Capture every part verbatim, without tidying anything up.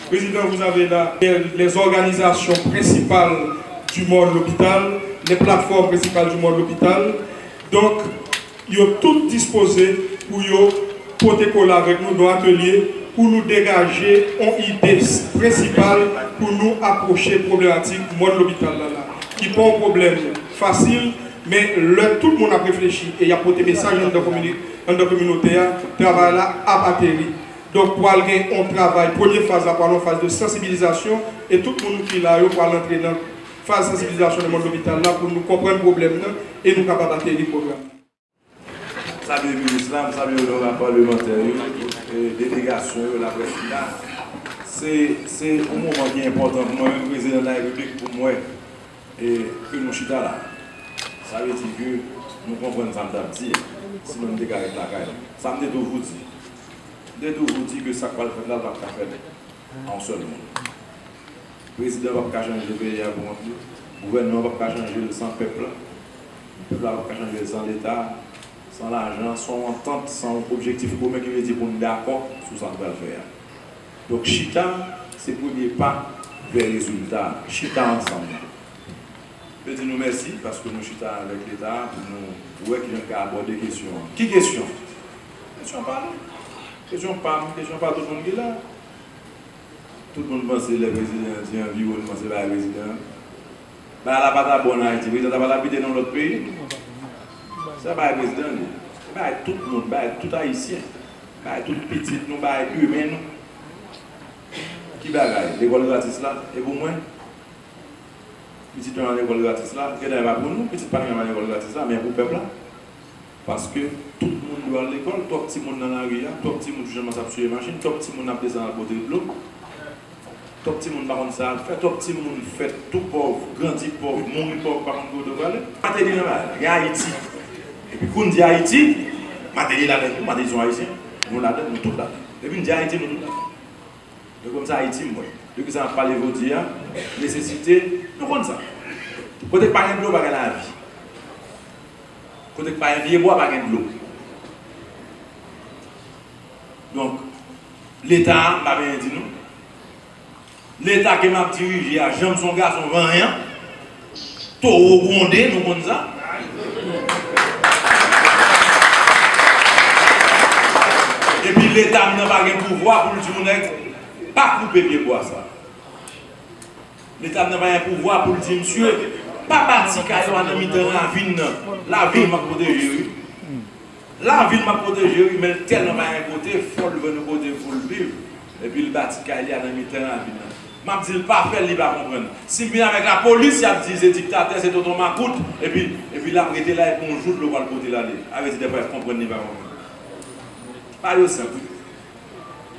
Président, vous avez là les, les organisations principales du monde l'hôpital, les plateformes principales du monde l'hôpital. Donk, yo tout dispoze pou yo pote kole avèk nou nan atelye pou nou degaje yon ide prensipal pou nou apwoche pwoblematik mòn lopital la, la, ki pa yon pwoblèm fasil, men lè tout moun ap reflechi e y ap pote mesaj anndan komini-, anndan kominote a, travay la ap ateri. Donk, pral gen yon travay, premye faz la pral yon faz de sansibilizasyon, e tout moun ki la yo pral antre nan faz sansibilizasyon nan mòn lopital la pou nou konprann pwoblèm nan e nou kapab ateri pwogram nan. Salye minis la, m salye onorab palmantè yo, e delegasyon yo, laprès ki la. Se, se yon moman ki enpòtan pou mwen menm, prezidan de la repiblik, pou m wè e ke nou chita la. Sa vle di ke nou konprann sa m t ap di a. Sinon, m te ka ret lakay mwen. Sa m te toujou di. M te toujou di ke sa k pral fèt la, l p ap ka fèt a yon sèl moun. Prezidan p ap ka chanje peyi a pou kont li. Gouvènman p ap ka chanje l san pèp la. Pèp la p ap ka chanje l san Leta, san lajan, san yon antant, san yon objektif komen ki vle di pou n dakò sou sa n pral fè a. Donk, chita, se premye pa vè rezilta. Chita ansanm. Mwen di nou mèsi paske nou chita avèk Leta pou nou wè kijan n ka abòde kesyon an. Ki kesyon? Kesyon pa nou. Kesyon pa m, kesyon pa tout moun ki la. Tout moun panse lè prezidan an di anviwònman se bagay prezidan an. Bagay la pa ta bon an Ayiti, prezidan ta pa t abite nan lòt peyi. Se pa bagay prezidan li. Se bagay tout moun, bagay tout ayisyen, bagay tout pitit nou, bagay imen nou. Ki bagay? Lekòl gratis la, e pou mwen? Pitit mwen al lekòl gratis la, genlè e pa pou nou, pitit pa t genlè al lekòl gratis la, men pou pèp la. Paske tout moun dwe al lekòl, twòp timoun nan lari a, twòp timoun toujou ap swive machin, twòp timoun ap desann al pote dlo, twòp timoun pa konn sa al fè, twòp timoun fèt tou pòv, grandi pòv, mouri pòv, pa konn kote yo prale. Mateli nan bagay la, gen Ayiti. Epi kou n di Ayiti, Mateli ladann tou, Mateli se yon Ayisyen, nou ladann, nou tout ladann. Depi n di Ayiti, nou tout ladann. E kòm se Ayiti m wè. De ki sa m ap pale jodi a? Nesesite, nou konn sa. Kote k pa gen dlo, pa gen lavi. Kote k pa gen pye bwa, pa gen dlo. Donk, Leta a, m pa bezwen di nou. Leta ke m ap dirije a, janm se yon gason vanyan. Towo gwonde, nou konn sa. Epi Leta m nan pa gen pouvwa pou l di yon nèg, pa koupe pye bwa sa. Leta m nan pa gen pouvwa pou l di, "Msye, pa bati kay ou a nan mitan ravin nan." Ravin m ap pwoteje, wi. Ravin m ap pwoteje, wi, men l tèlman pa gen kote, fò l jwenn yon kote pou l viv. Epi l bati kay li a nan mitan ravin nan. M ap di l pa fè l, li pa konprann. Si m vin avèk lapolis, y ap di se diktatè, se tonton makout. Epi, epi l ap rete la, epi yon jou dlo pral pote l ale. A vle di, dèfwa, l konprann, li pa konprann. Pa yo senp, wi.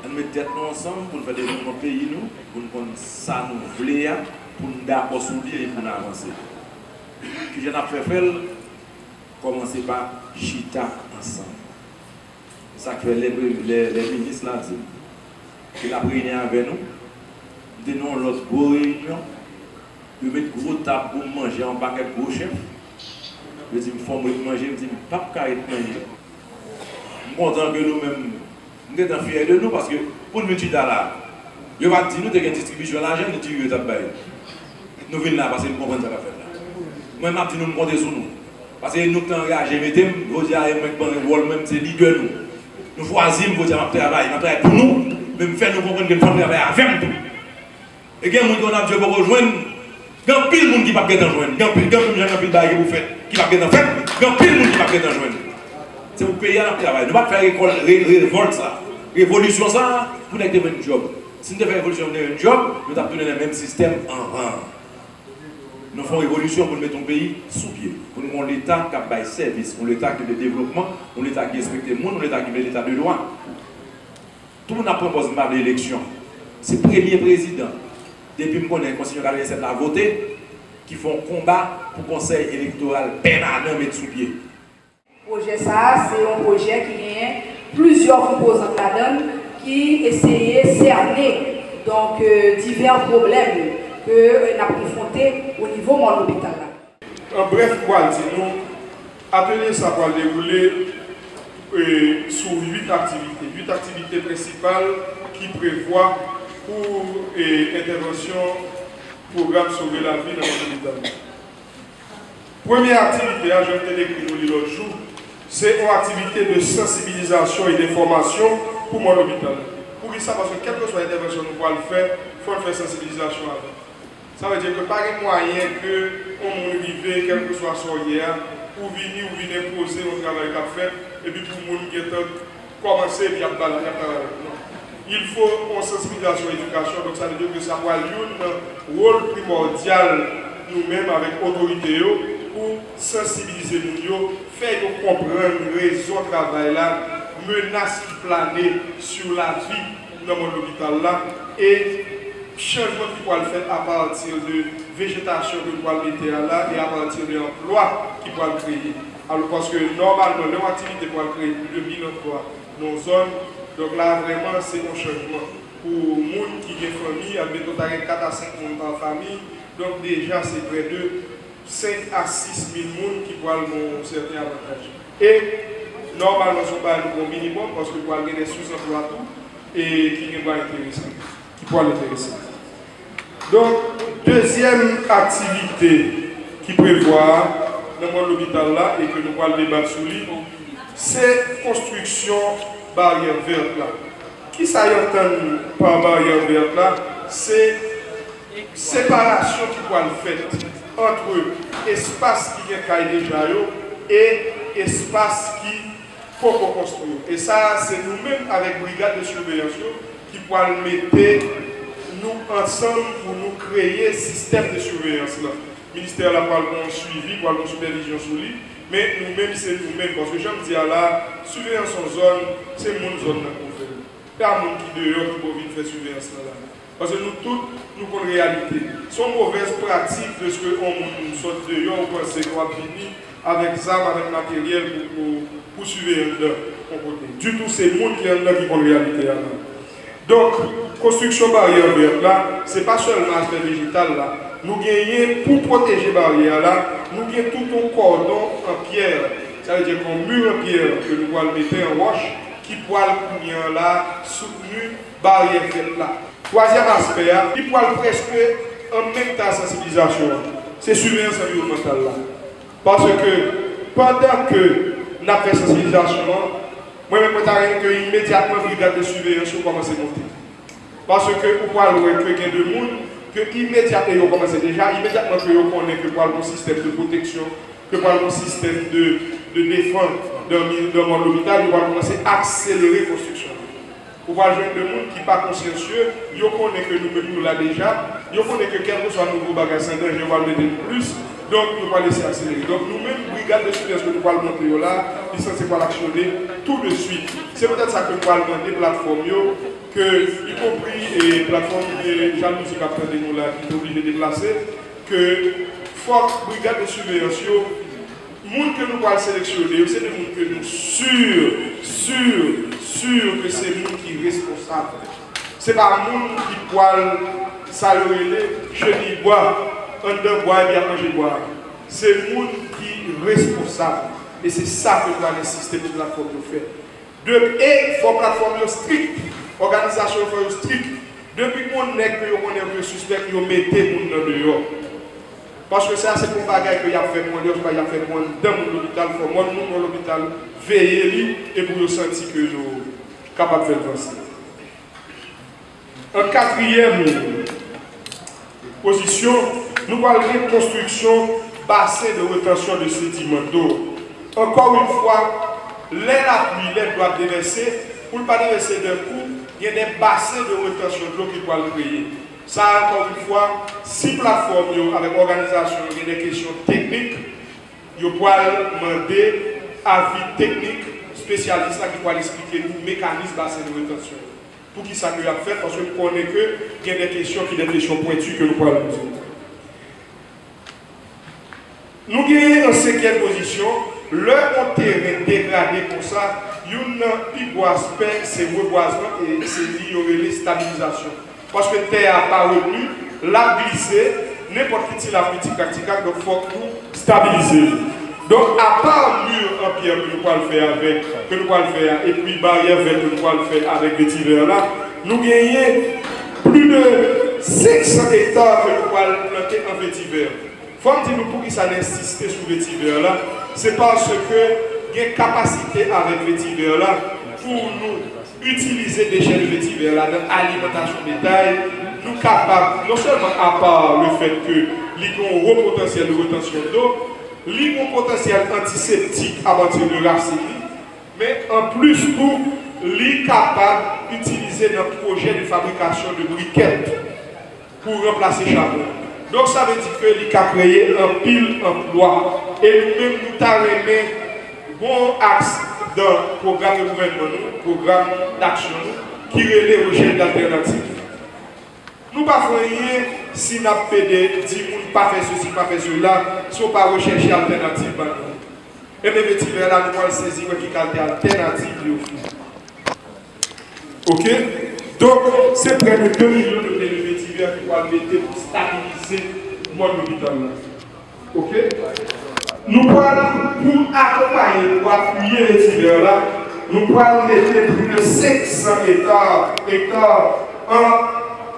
Ann met tèt nou ansanm pou n fè devlopman peyi nou, pou n konn sa nou vle a, pou n dakò sou li e pou n avanse. Kijan n ap fè fè l? Kòmanse pa chita ansanm. Se sa k fè lè, lè, lè minis la di m ke l ap reyini avè nou, m te nan yon lòt gwo reyinyon, yo met gwo tab pou m manje a yon pakèt gwo chèf. Yo di m fò m ret manje, m di m p ap ka ret manje. M kontan ke nou menm, m gentan fyè de nou, paske pou n vin chita la, yo pa t di nou te gen distribisyon lajan, ni diri yo t ap bay. Nou vin la paske nou konprann sa k ap fèt la. Mwen, m ap di nou, m konte sou nou. Paske nou k te anraje mete m, jodi a, e mwen k ban wòl mwen, m se lidè nou. Nou chwazi m, jodi a, m ap travay, m ap travay pou nou, men m fè nou konprann ke n fò n travay avè m tou. E gen moun ke w ap di yo poko jwenn, gen anpil moun ki p ap gentan jwenn. Gen anpil, gen anpil jan, gen anpil bagay ki pou fèt, ki p ap gentan fèt, gen anpil moun ki p ap gentan jwenn. Se pou peyi a n ap travay. Nou pa t fè rekòl, re-, revòlt sa, revolisyon sa pou nèg te jwenn djòb. Si n te fè revolisyon pou n te jwenn djòb, nou t ap tounen nan menm sistèm anvan an. Nou fè yon revolisyon pou n mete yon peyi sou pye, pou n gen yon Leta k ap bay sèvis, yon Leta ki vle devlopman, yon Leta ki respekte moun, yon Leta ki vle Leta de dwa. Tout moun ap pran pòz m pa vle eleksyon. Se premye prezidan, depi m konnen konstitisyon katrevennsèt la vote, ki fè yon konba pou konsèy elektoral pèmanan met sou pye. Pwojè sa a, se yon pwojè ki genyen plizyè konpozant ladan l ki eseye sène, donk, euh, divè pwoblèm ke n ap konfwonte o nivo mòn lopital la. An brèf, m pral di nou, atelye sa pral dewoule, e, sou uit aktivite, uit aktivite prensipal ki prevwa Pou e, entèvansyon pwogram Sove Lavi nan Mòn Lopital. Premye aktivite a, jan m te dekri nou li lòt jou, se yon aktivite de sansibilizasyon e denfòmasyon pou Mòn Lopital. Poukisa? Paske kèlkeswa entèvansyon nou pral fè, fò n fè sansibilizasyon avan. Sa vle di ke pa gen mwayen ke yon moun rive, kèlkeswa sa w ye a, ou vini, ou vin enpoze yon travay k ap fèt, epi pou moun gentan kòmanse epi y ap bal, y ap travay avè l. Non. Il faut yon sansibilizasyon, edikasyon, donk sa vle di ke sa pral youn nan wòl primòdyal nou menm avèk otorite yo pou sansibilize moun yo, fè yo konprann rezon travay la, menas ki plane sou lavi nan mòn lopital la, e chanjman ki pral fèt apati de vejetasyon ke nou pral mete a la e apati de anplwa ki pral kreye. Alò, paske nòmalman, lè yon aktivite pral kreye plis de mil anplwa nan yon zòn, donk la, vrèman, se yon chanjman. Pou moun ki gen fanmi, admeton, ta gen kat a senk moun pa fanmi, donk deja, se prè de senk a sis mil moun ki pral gen yon sèten avantaj. E, nòmalman, se yon bagay nou pran minimòm, paske pral gen de souzanplwa tou, e ki gen bagay enteresan, ki pral enteresan. Donk, dezyèm aktivite ki prevwa a nan mòn lopital la e ke nou pral debat sou li, se konstriksyon baryè vèt la. Kisa y antann pa baryè vèt la? Se separasyon ki pral fèt ant espas ki gen kay deja yo e espas ki poko konstwi yo. E sa a, se nou menm avèk brigad de siveyans yo ki pral mete nou ansanm pou nou kreye sistèm de siveyans lan. Ministè a pral gen yon swivi, pral gen yon sipèvizyon sou li, men nou menm, se nou menm. Paske jan m di a la, siveyans yon zòn, se moun zòn nan ki pou fè l. Pa moun ki deyò ki pou vin fè siveyans lan la. Paske nou tout, nou konn reyalite. Se yon movèz pratik dèske yon moun sot deyò, ou panse ke w ap vini avèk zam, avèk materyèl pou, pou, pou siveye anndan yon kote. Ditou, se moun ki anndan ki konn reyalite a la. Donk, konstriksyon baryè vèt la, se pa sèlman aspè vejetal la. Nou genyen pou pwoteje baryè a la, nou gen tout yon kòdon an pyè, sa vle di yon mi an pyè ke nou pral mete an wòch, ki pral kounye a la soutni baryè vèt la. Twazyèm aspè a, li pral prèske an menm tan a sansibilizasyon an, se siveyans anviwònmantal la. Paske pandan ke n ap fè sansibilizasyon an, mwen menm mwen ta renmen ke imedyatman brigad de siveyans yo kòmanse monte. Paske ou pral wè ke gen de moun ke imedyatman yo kòmanse deja, imedyatman ke yo konnen ke pral gen yon sistèm de pwoteksyon, ke pral gen yon sistèm de, de defans nan mi-, nan mòn lopital, yo pral kòmanse akselere konstriksyon an. Ou pral jwenn de moun ki pa konsyansye, yo konnen ke nou menm nou la deja, yo konnen ke kèlkeswa nouvo bagay se an danje, yo pral mete nou plis, donk yo pral eseye akselere. Donk nou menm, brigad de siveyans ke nou pral monte yo la, li sanse pral aksyone tou de swit. Se poutèt sa ke nou pral mande platfòm yo, ke, ikonpri, e, platfòm de Jan Mizik k ap tande nou la, ki te oblije deplase, ke fòk brigad de siveyans yo, moun ke nou pral seleksyone yo, se de moun ke nou si, si, si ke se moun ki responsab. Se pa moun ki pral, sa yo rele, cheniy bwa, anndan bwa epi ap manje bwa. Se moun ki responsab. E se sa ke nou pral ensiste pou platfòm yo fè. De, e fò platfòm yo strik, òganizasyon yo fò yo strik. Depi gon nèg ke yo konnen ke yo sispèk, yo mete moun nan deyò. Paske sa se pou bagay ke y ap fè pou anndan, se pa y ap fè pou anndan moun lopital, fò moun, moun lopital veye li e pou yo santi ke yo kapab fè l vanse. An katriyèm pozisyon, nou pral gen konstriksyon basen de retansyon de sediman do. Encore une fois, lè lapli, lè dlo ap devèse, pou l pa devèse de kou, gen de basen de retansyon dlo ki pral kreye. Sa, encore une fois, si platfòm yo avèk òganizasyon yo gen de kesyon teknik, yo pral mande avi teknik espesyalis la ki pral eksplike nou mekanis basen de retansyon yo. Poukisa ke y ap fèt? Paske nou konnen ke gen de kesyon ki de kesyon pwenti ke nou pral poze. Nou genyen an senkyèm pozisyon, lè yon teren degrade konsa, youn nan pi gwo aspè se rebwazman e se li yo rele stabilizasyon. Paske tè a pa retni, l ap glise, nenpòt ki ti lapli tikrak tikrak, donk fòk nou stabilize l. Donk, apa mi an pyè ke nou pral fè avèk, ke nou pral fè a, epi baryè vèt ke nou pral fè avèk vetivè la, nou genyen Plis de senk san ekta ke nou pral plante an vetivè. Fò m di nou poukisa n ensiste sou vetivè la. Se paske gen kapasite avèk vetivè la pou nou itilize dechè de vetivè la nan alimantasyon betay. Nou kapab, non sèlman apa lefètke li gen yon wo potansyèl de retansyon dlo, li gen yon potansyèl antiseptik apati de rasin li, men anplis tou, li kapab itilize nan pwojè de fabrikasyon de brikèt pou ranplase chabon. Donk, sa vle di ke li ka kreye anpil anplwa. E nou menm, nou ta renmen gon aks dan pwogram de gouvènman nou, pwogram daksyon nou, ki rele rechèch d'altènativ. Nou pa fè anyen si n ap pede di moun pa fè sesi, pa fè sela, si w pa rechèche altènativ ban nou. Ebyen, vetivè la, nou pral sezi wè ki kalite altènativ li ofri. Oke? Donk, se prè de de milyon de pye de vetivè ki pral mete pou stabilize mòn lopital la. Oke? Nou pral, pou akonpaye, pou apiye vetivè la, nou pral mete plis de senk san eta, ekta an, an,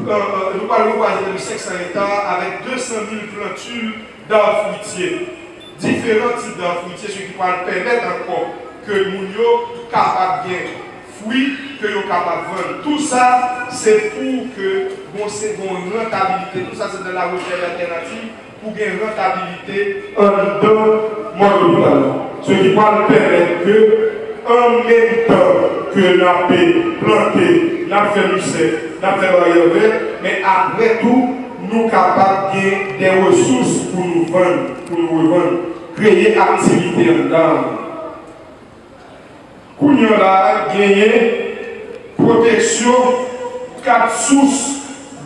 an, nou pral reboize plis de senk san eta avèk de san mil planti d'arbre fruitier. Diferan tip d'arbre fruitier, se ki pral pèmèt ankò ke moun yo kapab gen fwi ke yo kapab vann. Tou sa, se pou ke bon, se bon rantabilite. Tou sa, se nan la rechèch altènativ pou gen rantabilite anndan mòn lopital la. Se ki pral pèmèt ke, an menm tan ke n ap plante, n ap fè misè, n ap fè baryè vè, men apre tou, nou kapab gen de resous pou nou vann, pou nou revann, kreye aktivite anndan. Kounye a la, genyen pwoteksyon kat sous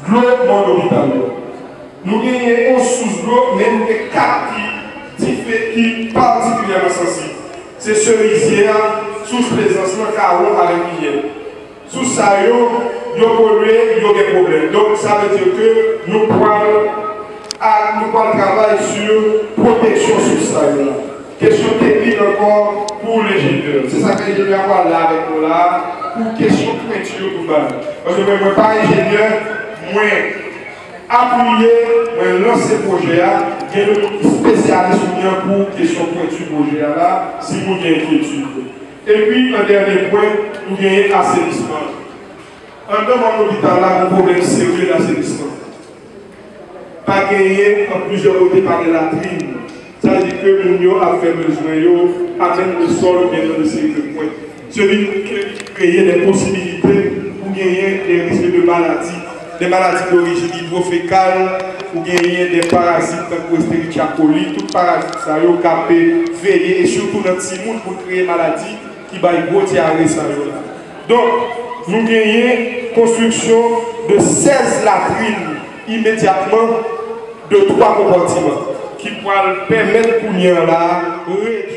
dlo mòn lopital yo. Nou genyen yon sous dlo, men nou gen kat ki dife, ki patikilyèman sansib. Se Serizye a, sous Plezans lan, Kawon avèk Minyè. Sous sa yo, yo polye, yo gen pwoblèm. Donk, sa vle di ke nou pral, a, nou pral travay sou pwoteksyon sous sa yo la. Kesyon teknik ankò pou enjenyè. Se sa ke enjenyè a pral la avèk nou la, pou kesyon pwenti yo pou bay. Paske mwen, mwen pa enjenyè, mwen apiye, mwen lanse pwojè a, gen de moun ki espesyalis oubyen pou kesyon pwenti pwojè a la, si moun gen enkyetid. Epi, an dènye pwen, nou genyen asenisman. Anndan mòn lopital la, gen pwoblèm serye dasenisman. Pa genyen, an plizyè kote, pa gen latrin. Sa vle di ke moun yo ap fè bezwen yo, a menm le sòl oubyen nan de seri de pwen. Se vin ke li kreye de posibilite pou genyen de risk de maladi. De maladi d'origine hydrofécale, ou genyen de parazit tankou Escherichia coli, tout parazit sa yo ka pe veye, e sitou nan timoun pou kreye maladi ki bay gwo dyare sa yo la. Donk, nou genyen konstriksyon de sèz latrin imedyatman de twa konpatiman ki pral pèmèt kounye a la redwi